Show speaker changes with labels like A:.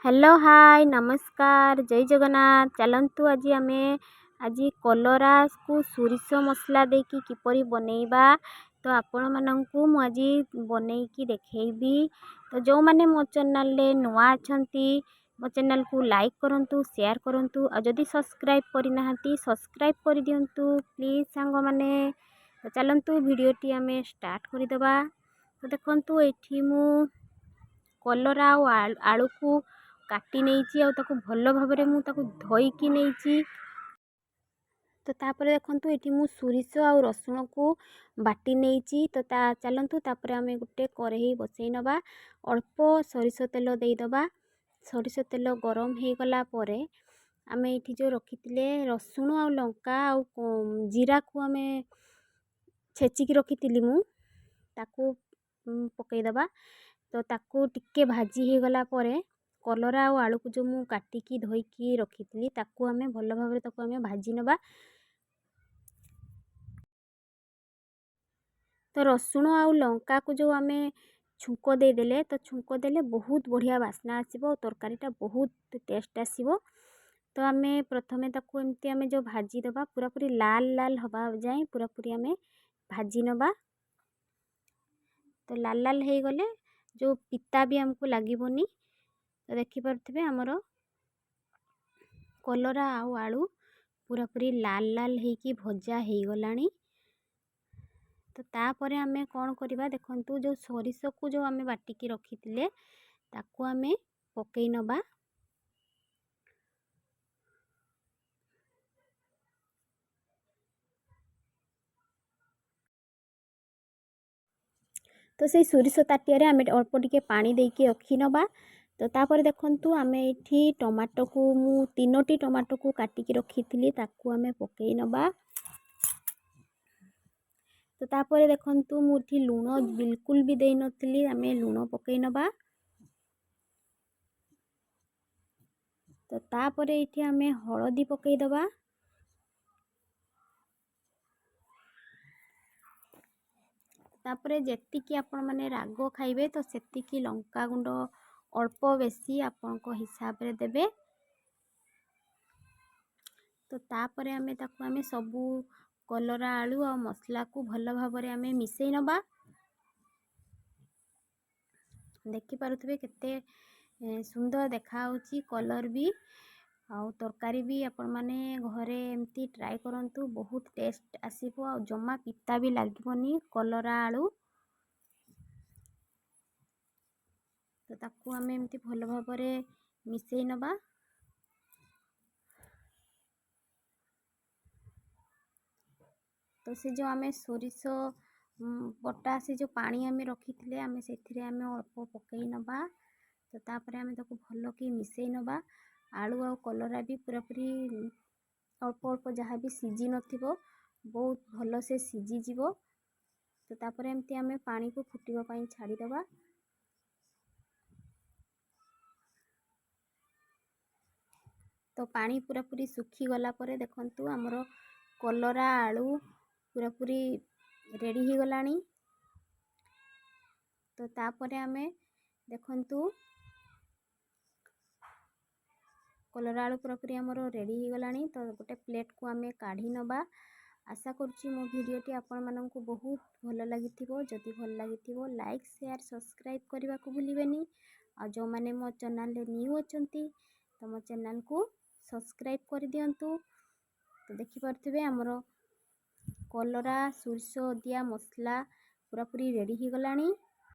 A: Hello hi ନମସ୍କାର, ଜୟ ଜଗନ୍ନାଥ। ଚାଲନ୍ତୁ ଆଜି ଆମେ ଆଜି କଲରାକୁ ସୋରିଷ ମସଲା ଦେଇକି କିପରି ବନେଇବା, ତ ଆପଣମାନଙ୍କୁ ମୁଁ ଆଜି ବନେଇକି ଦେଖେଇବି। ତ ଯେଉଁମାନେ ମୋ ଚ୍ୟାନେଲରେ ନୂଆ ଅଛନ୍ତି, ମୋ ଚ୍ୟାନେଲକୁ ଲାଇକ୍ କରନ୍ତୁ, ସେୟାର କରନ୍ତୁ, ଆଉ ଯଦି ସବସ୍କ୍ରାଇବ୍ କରିନାହାନ୍ତି ସବସ୍କ୍ରାଇବ୍ କରିଦିଅନ୍ତୁ ପ୍ଲିଜ୍ ସାଙ୍ଗମାନେ। ତ ଚାଲନ୍ତୁ ଭିଡ଼ିଓଟି ଆମେ ଷ୍ଟାର୍ଟ କରିଦେବା। ତ ଦେଖନ୍ତୁ, ଏଇଠି ମୁଁ କଲରା ଆଉ ଆଳୁକୁ କାଟି ନେଇଛି, ଆଉ ତାକୁ ଭଲ ଭାବରେ ମୁଁ ତାକୁ ଧୋଇକି ନେଇଛି। ତ ତାପରେ ଦେଖନ୍ତୁ, ଏଠି ମୁଁ ସୋରିଷ ଆଉ ରସୁଣକୁ ବାଟି ନେଇଛି। ତ ତା ଚାଲନ୍ତୁ ତାପରେ ଆମେ ଗୋଟେ କରେଇ ବସେଇ ନେବା, ଅଳ୍ପ ସୋରିଷ ତେଲ ଦେଇଦେବା। ସୋରିଷ ତେଲ ଗରମ ହେଇଗଲା ପରେ ଆମେ ଏଇଠି ଯେଉଁ ରଖିଥିଲେ ରସୁଣ ଆଉ ଲଙ୍କା ଆଉ ଜିରାକୁ ଆମେ ଛେଚିକି ରଖିଥିଲି ମୁଁ, ତାକୁ ପକାଇଦେବା। ତ ତାକୁ ଟିକେ ଭାଜି ହେଇଗଲା ପରେ କଲରା ଆଉ ଆଳୁକୁ ଯେଉଁ ମୁଁ କାଟିକି ଧୋଇକି ରଖିଥିଲି, ତାକୁ ଆମେ ଭଲ ଭାବରେ ତାକୁ ଆମେ ଭାଜି ନେବା। ତ ରସୁଣ ଆଉ ଲଙ୍କାକୁ ଯେଉଁ ଆମେ ଛୁଙ୍କ ଦେଇଦେଲେ, ତ ଛୁଙ୍କ ଦେଲେ ବହୁତ ବଢ଼ିଆ ବାସ୍ନା ଆସିବ ଆଉ ତରକାରୀଟା ବହୁତ ଟେଷ୍ଟ ଆସିବ। ତ ଆମେ ପ୍ରଥମେ ତାକୁ ଏମିତି ଆମେ ଯେଉଁ ଭାଜିଦେବା, ପୁରାପୁରି ଲାଲ ଲାଲ ହେବା ଯାଏଁ ପୁରାପୁରି ଆମେ ଭାଜି ନେବା। ତ ଲାଲ ଲାଲ ହେଇଗଲେ ଯେଉଁ ପିତା ବି ଆମକୁ ଲାଗିବନି। ତ ଦେଖିପାରୁଥିବେ, ଆମର କଲରା ଆଉ ଆଳୁ ପୁରାପୁରି ଲାଲ ଲାଲ ହେଇକି ଭଜା ହେଇଗଲାଣି। ତ ତାପରେ ଆମେ କ'ଣ କରିବା? ଦେଖନ୍ତୁ, ଯେଉଁ ସୋରିଷକୁ ଯେଉଁ ଆମେ ବାଟିକି ରଖିଥିଲେ ତାକୁ ଆମେ ପକାଇ ନେବା। ତ ସେଇ ସୋରିଷ ତାଟିଆରେ ଆମେ ଅଳ୍ପ ଟିକେ ପାଣି ଦେଇକି ରଖିନେବା। ତ ତାପରେ ଦେଖନ୍ତୁ, ଆମେ ଏଇଠି ଟମାଟୋକୁ ମୁଁ 3ଟି ଟମାଟୋକୁ କାଟିକି ରଖିଥିଲି, ତାକୁ ଆମେ ପକାଇ ନେବା। ତ ତାପରେ ଦେଖନ୍ତୁ, ମୁଁ ଏଠି ଲୁଣ ବିଲକୁଲ ବି ଦେଇନଥିଲି, ଆମେ ଲୁଣ ପକାଇ ନେବା। ତ ତାପରେ ଏଇଠି ଆମେ ହଳଦୀ ପକାଇଦେବା। ତାପରେ ଯେତିକି ଆପଣମାନେ ରାଗ ଖାଇବେ, ତ ସେତିକି ଲଙ୍କାଗୁଣ୍ଡ ଅଳ୍ପ ବେଶୀ ଆପଣଙ୍କ ହିସାବରେ ଦେବେ। ତ ତାପରେ ଆମେ ତାକୁ ଆମେ ସବୁ କଲରା ଆଳୁ ଆଉ ମସଲାକୁ ଭଲ ଭାବରେ ଆମେ ମିଶାଇ ନେବା। ଦେଖିପାରୁଥିବେ କେତେ ସୁନ୍ଦର ଦେଖାହେଉଛି କଲର୍ ବି ଆଉ ତରକାରୀ ବି। ଆପଣମାନେ ଘରେ ଏମିତି ଟ୍ରାଏ କରନ୍ତୁ, ବହୁତ ଟେଷ୍ଟ ଆସିବ ଆଉ ଜମା ପିତା ବି ଲାଗିବନି କଲରା ଆଳୁ। ତ ତାକୁ ଆମେ ଏମିତି ଭଲ ଭାବରେ ମିଶାଇ ନେବା। ତ ସେ ଯେଉଁ ଆମେ ସୋରିଷ ବଟା, ସେ ଯେଉଁ ପାଣି ଆମେ ରଖିଥିଲେ, ଆମେ ସେଥିରେ ଆମେ ଅଳ୍ପ ପକାଇ ନେବା। ତ ତାପରେ ଆମେ ତାକୁ ଭଲକି ମିଶାଇ ନେବା। ଆଳୁ ଆଉ କଲରା ବି ପୁରାପୁରି ଅଳ୍ପ ଅଳ୍ପ ଯାହା ବି ସିଝି ନଥିବ, ବହୁତ ଭଲସେ ସିଝିଯିବ। ତ ତାପରେ ଏମିତି ଆମେ ପାଣିକୁ ଫୁଟିବା ପାଇଁ ଛାଡ଼ିଦେବା। ତ ପାଣି ପୁରାପୁରି ଶୁଖିଗଲା ପରେ ଦେଖନ୍ତୁ, ଆମର କଲରା ଆଳୁ ପୁରାପୁରି ରେଡ଼ି ହେଇଗଲାଣି। ତ ତାପରେ ଆମେ ଦେଖନ୍ତୁ, କଲରା ଆଳୁ ପୁରାପୁରି ଆମର ରେଡ଼ି ହେଇଗଲାଣି। ତ ଗୋଟେ ପ୍ଲେଟ୍କୁ ଆମେ କାଢ଼ି ନେବା। ଆଶା କରୁଛି ମୋ ଭିଡ଼ିଓଟି ଆପଣମାନଙ୍କୁ ବହୁତ ଭଲ ଲାଗିଥିବ। ଯଦି ଭଲ ଲାଗିଥିବ, ଲାଇକ୍, ସେୟାର, ସବସ୍କ୍ରାଇବ୍ କରିବାକୁ ଭୁଲିବେନି। ଆଉ ଯେଉଁମାନେ ମୋ ଚ୍ୟାନେଲରେ ନ୍ୟୁ ଅଛନ୍ତି, ତ ମୋ ଚ୍ୟାନେଲକୁ ସବସ୍କ୍ରାଇବ୍ କରିଦିଅନ୍ତୁ। ତ ଦେଖିପାରୁଥିବେ, ଆମର କଲରା ସୋରିଷ ଦିଆ ମସଲା ପୁରାପୁରି ରେଡ଼ି ହେଇଗଲାଣି।